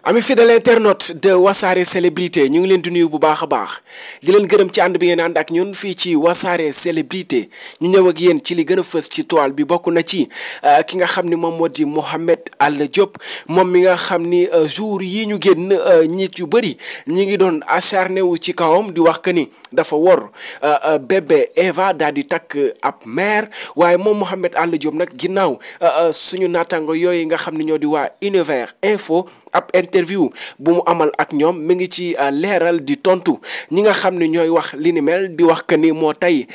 ami fidèle internaute de wasaare célébrité ñu ngi leen di nuyu bu baax a baax di leen gërëm ci ànd bi ngeen ànd ak ñun fii ci wasaare célébrité ñu ñëw ak yéen ci li gën a fës ci toile bi bokk na ci ki nga xam ni moom moo di Mouhamed Ala Diop moom mi nga xam ni jour yi ñu génn nit yu bëri ñi ngi doon acharné wu ci kawam di wax que ni dafa wor bébé Eva daal di takk ab mère waaye moom Mouhamed Ala Diop nag ginnaaw suñu naataango yooyu nga xam ni ñoo di waa univers info ab interview bu mu amal ak ñoom mi ngi ci leeral di tontu ñi nga xam ne ñooy wax li ni mel di wax que ni moo tey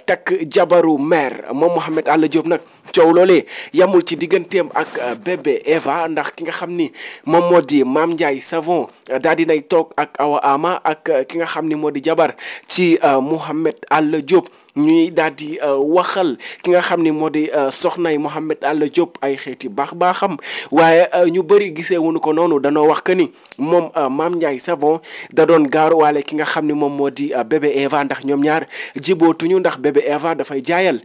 takk jabaru mère moom Mouhamed Ala Diop nag coow loolee yamul ci digganteem ak bébé Eva ndax ki nga xam ni moom moo di Mame Ndiaye savon daal di nay toog ak Awa Ama ak ki nga xam ni moo di jabar ci Mouhamed Ala Diop ñuy daal di waxal ki nga xam ni moo di soxnay Mouhamed Ala Diop ay xeeti baax-baaxam waaye ñu bëri gisee wuñu ko noonu danoo wax que ni moom Mame Ndiaye savon da doon gaaruwaale ki nga xam ni moom moo di bébé Eva ndax ñoom ñaar jibootuñu ndax bébé Eva dafay jaayal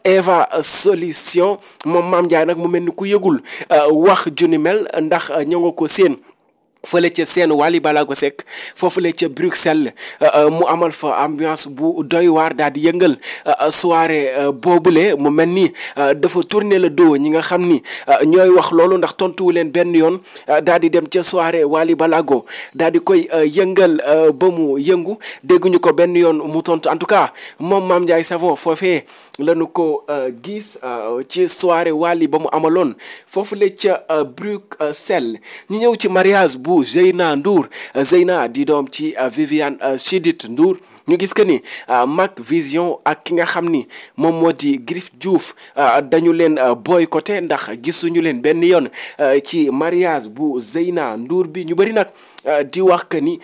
Eva solution moom Mame Ndiaye nag mu mel ni ku yëgul wax juni mel ndax ñoo nga ko seen fële ca seen Wally Ballago Seck foofu la ca Bruxelles mu amal fa ambiance bu doy waar daal di yëngal soirée boobule mu mel ni dafa tourner le dos ñi nga xam ni ñooy wax loolu ndax tontuwu leen benn yoon daal di dem ca soirée Wally Ballago daal di koy yëngal ba mu yëngu dégguñu ko benn yoon mu tontu en tout cas moom Mame Ndiaye savon foofee lañu ko gis ci soirée Wally ba mu amaloon foofu la ca Bruxelles ñu ñëw ci mariage bu Zeyna Ndour Zeyna di doom ci Viviane Chidid Ndour ñu gis que ni Mag Vision ak ki nga xam ni moom moo di Griff Diouf dañu leen boycotté ndax gisuñu leen benn yoon ci mariage bu Zeyna Ndour bi ñu bëri nag di wax que ni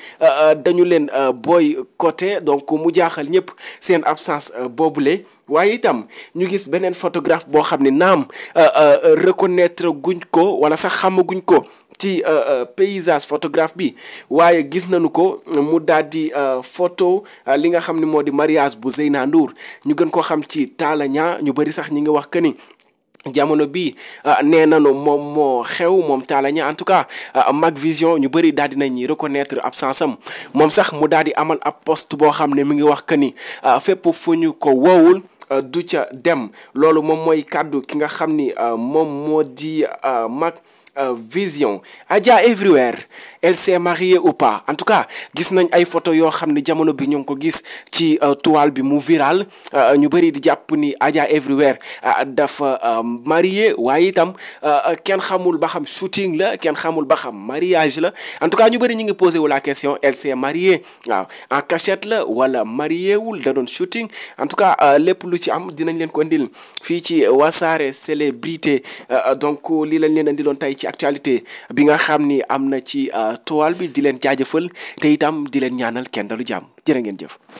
dañu leen boycotté donc mu jaaxal ñëpp seen absence boobule waaye itam ñu gis beneen photographe boo xam ne naam reconnaître guñ ko wala sax xamaguñ ko ci paysage photographe bi waaye gis nañu ko mu daal di photo li nga xam ne moo di mariage bu Zeyna Ndour ñu gën koo xam ci Talla Niang ñu bëri sax ñi ngi wax que ni jamono bi nee nañu moom moo xew moom Talla Niang en tout cas Mag Vision ñu bëri daal di nañ reconnaître absence am moom sax mu daal di amal ab post boo xam ne mi ngi wax que ni fépp fu ñu ko woowul du ca dem loolu moom mooy kàddu ki nga xam ni moom moo di Mag Vision. Adja everywhere elle s'est mariée ou pas en tout cas gis nañ ay photo yoo xam ne jamono bi ñu ngi ko gis ci toile bi mu viral ñu bëri di jàpp ni Adja everywhere dafa marié waaye itam kenn xamul ba xam shooting la kenn xamul ba xam mariage la en tout cas ñu bëri ñu ngi posé wu la question elle s'est mariée waaw en cachette la wala marié wul da doon shooting en tout cas lépp lu ci am dinañ leen ko indil fii ci wasaare célébrité donc lii lañ leen indiloon tey ci actualité bi nga xam ni am na ci toile bi di leen jaajëfal te itam di leen ñaanal kenn dalu jàmm jërë ngeen jëf.